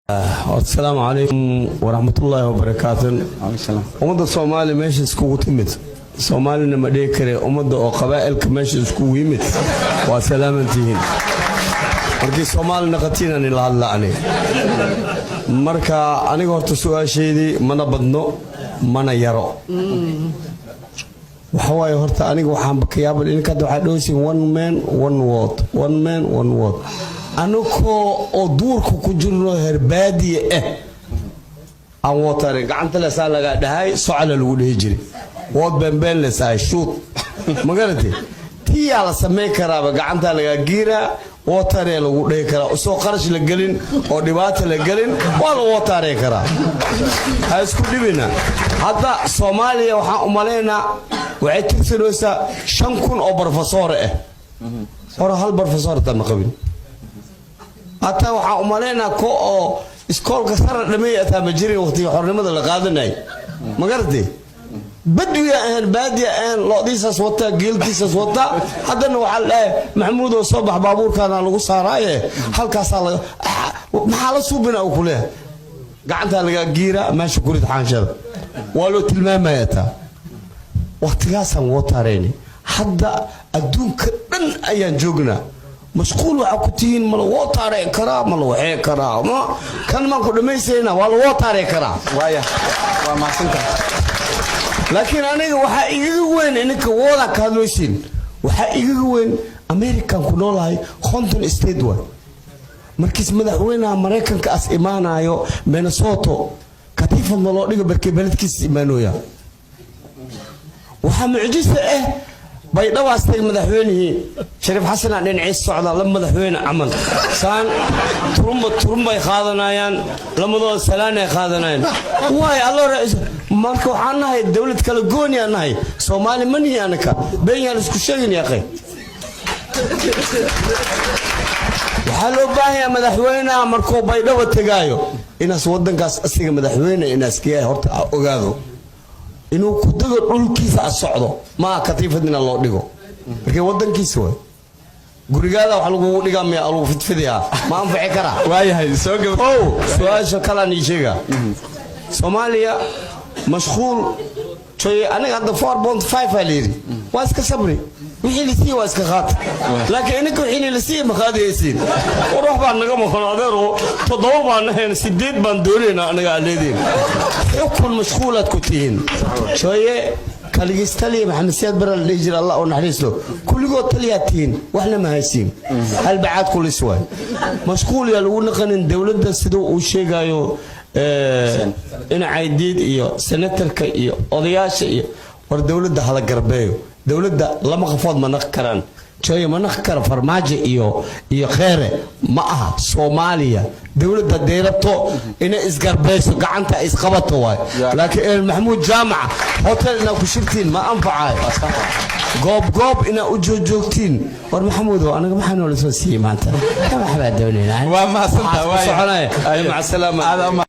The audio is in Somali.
Asalaamu calaykum waraxmatullaahi wabarakaatu. Ummadda Soomaaliya meesha iskugu timid, Soomaalina ma dhihi kare, ummadda oo qabaa'ilka meesha iskugu yimid, waa salaamantihiin. Markii Soomaali naqatiinani la hadla aniga. Marka aniga horta su-aashaydii mana badno mana yaro. Waxa waaye, horta aniga waxaanba ka yaabal idinka hadda waxaa dhahaysiin "one man one vote, one man one vote". Anakoo oo duurka ku jirno, herbaadiye ah, aan wootarin gacanta lesaa lagaa dhahay, socala lagu dhihi jiray, wood beenbeen lesahay shuut, ma garatay? Tiyaa la samayn karaaba, gacantaa lagaa giiraa, wootaree lagu dhihi karaa, usoo qarash la gelin oo dhibaata la gelin, waa la wootaaree karaa. Ha isku dhibina. Hadda Soomaaliya waxaan u malaynaa waxay tirsanaysaa 5000 oo barofesoore ah. Hore hal barofesor hataa ma qabin. Hataa waxaan u malaynaa ko oo iskoolka sara dhameey ataa ma jirin waqtigii xornimada la qaadanay, ma garatay? Badwiya ahaan, baadiya ahaan, lo'diisaas wataa, geelkiisaas wataa. Haddana waxaa la dhahay, "Maxamuudoo, soo bax, baabuurkaana lagu saaraaye." Halkaasaa laga maxaa la suubina uu ku leeyahay, gacantaa lagaa giiraa, meesha kurid xaanshada, waa loo tilmaamaya. Taa waqtigaasaan wootaareyni. Hadda adduunka dhan ayaan joognaa. Mashquul waxaa ku tihiin ma la wootaarey karaa, ma la waxee karaa, ma kan maan ku dhammaysayna, waa la wootaarey karaa. Waaya, waa mahadsantahay. Laakiin aniga waxaa igaga weyn, ininka woodaa ka hadlaysiin, waxaa igaga weyn American ku noolahay, 50 state waay. Markiis madaxweynaha Maraykanka as imaanayo Minnesota, katiifad ma loo dhigo barkee beledkiis imaanooya. Waxaa mucjisa ah, Baydhabaas tag madaxweynihii Shariif Xasanaa dhinaciis socda, la madaxweyne camal saan turumba turumbay qaadanayaan, lamadooda salaanay qaadanayaan. Waay allo, marka waxaan nahay dowlad kala gooniyaa nahay. Soomaali ma nihi anaka, beenyaan isku sheegin yaqay. Waxaa loo baahanyaa madaxweynaha markuu Baydhabo tegaayo inaas wadankaas asiga madaxweyne inaas ka yahay, horta ogaado inuu ku dago dhulkiisa a socdo, maa katiifad ina loo dhigo markii wadankiisa way. Gurigaada wax lagugu dhigaa miya, lagu fidfidiyaa, ma anfaci karaa? Waayahay, soo gaba. Ow, su-aasha kalaan ii sheega. Soomaaliya mashquul joy. Aniga hadda 4.5 aa layidhi, waa iska sabri, wixii la siiye waa iska qaata, laakiin ininka wixii la siiye ma qaadaysiin. War wax baa naga maqan, adeero, 7 baan nahayn, 8 baan doonaynaa anaga aad leediin. Xukun mashquulaad ku tihiin. Jooye kaligiis taliya Maxamed Siyaad Bara la dhihi jira, Allah oo naxariisto. Kulligood taliyaad tihiin, waxna ma haysiin, halbacaad kulis waay. Mashquul yaa lagu naqanin dowladda sida uu sheegayo Dhinacaydiid iyo senatarka iyo odayaasha iyo. War dowladda hala garbeeyo. Dowladda lama qafood ma naqi karaan. Jooye ma naqi kara Farmaajo iyo Kheere ma aha. Soomaaliya dowladda hadday rabto inay isgarbeyso, gacanta isqabato waay. Laakiin Maxamuud Jaamaca hotel inaa ku shirtiin ma anfacayo, goob goob inaa u joogjoogtiin. War Maxamuudow, anaga maxaa noola soo siiyey maanta? Waxbaa doonaynaa. Waa mahadsantahay. Soconaya. Maca salaama. Aad.